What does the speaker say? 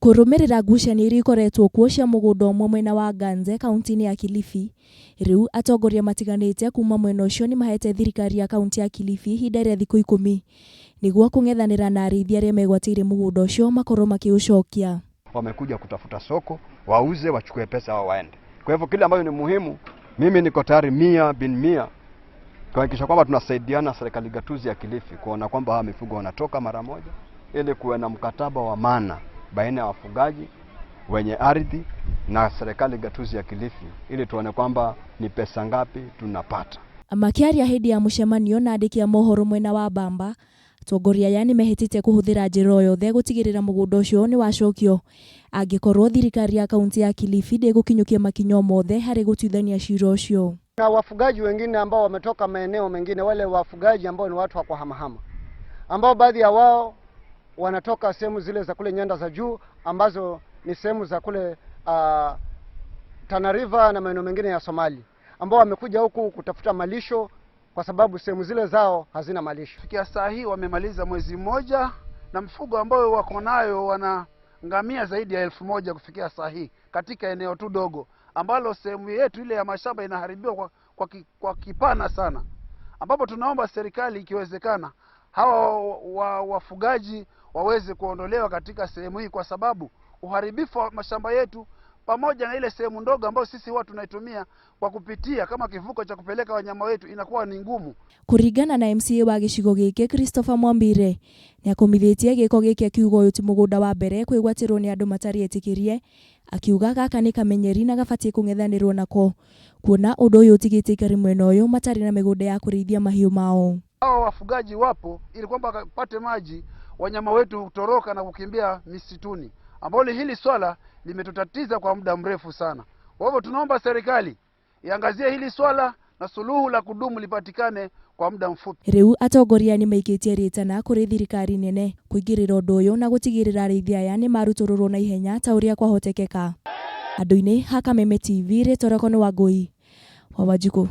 Kũrũmĩrĩra ngucanio iria ikoretwo kuo cia mũgũnda ũmwe mwena wa Ganze kaunti-inĩ ya Kilifi, rĩu atongoria matiganĩte kuma mwena ũcio nĩmahete thirikari ya kaunti ya Kilifi ihinda rĩa thikũ 10 nĩguo kũng'ethanĩra na arĩithi arĩa megwatĩire mũgũnda ũcio makorwo makĩũcokia. Wamekuja kutafuta soko, wauze, wachukue pesa wao waende. Kwa hivyo kile ambayo ni muhimu, mimi niko tayari mia bin mia kuhakikisha kwamba tunasaidiana serikali gatuzi ya Kilifi kuona kwamba hawa mifugo wanatoka mara moja, ili kuwe na mkataba wa maana baina ya wafugaji wenye ardhi na serikali gatuzi ya Kilifi, ili tuone kwamba ni pesa ngapi tunapata. Makĩaria hĩndĩ ya mũcemanio na andĩki a mohoro mwena wa Bamba, atongoria aya nĩmehĩtĩte kũhũthĩra njĩra o yothe gũtigĩrĩra mũgũnda ũcio nĩwacokio angĩkorwo thirikari ya kaunti ya Kilifi ndĩgũkinyũkia makinya o mothe harĩ gũtuithania cira ũcio. Na wafugaji wengine ambao wametoka maeneo mengine, wale wafugaji ambao ni watu wa kuhamahama, ambao baadhi ya wao wanatoka sehemu zile za kule nyanda za juu ambazo ni sehemu za kule Tana River na maeneo mengine ya Somali, ambao wamekuja huku kutafuta malisho kwa sababu sehemu zile zao hazina malisho. Kufikia saa hii wamemaliza mwezi mmoja na mfugo ambao wako nayo wana ngamia zaidi ya 1000 kufikia saa hii katika eneo tu dogo ambalo sehemu yetu ile ya mashamba inaharibiwa kwa kipana sana, ambapo tunaomba serikali ikiwezekana hawa wafugaji waweze kuondolewa katika sehemu hii, kwa sababu uharibifu wa mashamba yetu pamoja na ile sehemu ndogo ambayo sisi huwa tunaitumia kwa kupitia kama kivuko cha kupeleka wanyama wetu inakuwa ni ngumu. Kũringana na MCA wa gĩcigo gĩkĩ Christopher Mwambire, nĩakũmithĩtie gĩko gĩkĩ akiuga ũyũ ti mũgũnda wa mbere kwĩgwatĩrwo nĩ andũ matarĩ etĩkĩrie, akiuga gaka nĩ kamenyeri na gabatiĩ kũng'ethanĩrwo nako kuona ũndũ ũyũ ũtigĩte aikari mwena ũyũ matarĩ na mĩgũnda ya kũrĩithia mahiũ mao. Hawa wafugaji wapo ili kwamba wapate maji, wanyama wetu hutoroka na kukimbia misituni, ambalo hili swala limetutatiza kwa muda mrefu sana. Kwa hivyo tunaomba serikali iangazie hili swala na suluhu la kudumu lipatikane kwa muda mfupi. Rĩu atongoria nĩmaikĩtie rĩtana kũrĩ thirikari nene kũingĩrĩra ũndũ ũyũ na gũtigĩrĩra arĩithi aya nĩmarutũrũrwo na ihenya ta ũrĩa kwahotekeka. Andũ-inĩ ha Kameme TV, rĩtwa rĩakwa nĩ Wangũi wa Wanjikũ.